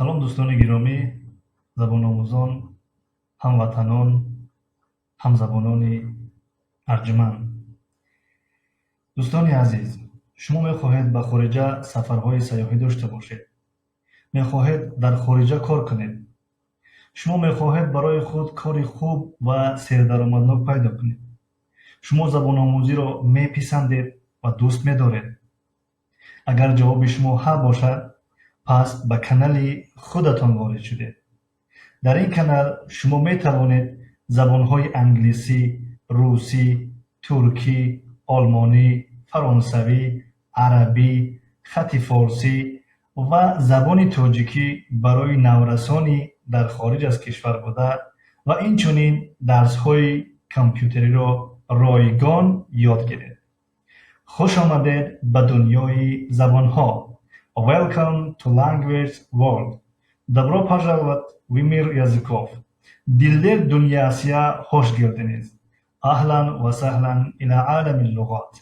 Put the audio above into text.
Салом, дӯстони гиромӣ, забономӯзон, ҳамватанон, ҳамзабонони арҷманд. Дӯстони азиз, шумо мехоҳед ба хориҷа сафарҳои сайёҳӣ дошта бошед, мехоҳед дар хориҷа кор кунед, шумо мехоҳед барои худ кори хуб ва сердаромаднок пайдо кунед, шумо забономӯзиро меписандед ва дӯст медоред. Агар ҷавоби шумо ҳа бошад, пас ба канали худатон ворид шудед. Дар ин канал шумо метавонед забонҳои англисӣ, русӣ, туркӣ, олмонӣ, фаронсавӣ, арабӣ, хати форсӣ ва забони тоҷикӣ барои наврасони дар хориҷ аз кишвар буда ва инчунин дарсҳои компютериро ройгон ёд гиред. Хуш омадед ба дунёи забонҳо! Welcome to Language World! Добро пожаловать в мир языков! Diller dünyasına hoş geldiniz! أهلا وسهلا إلى عالم اللغات.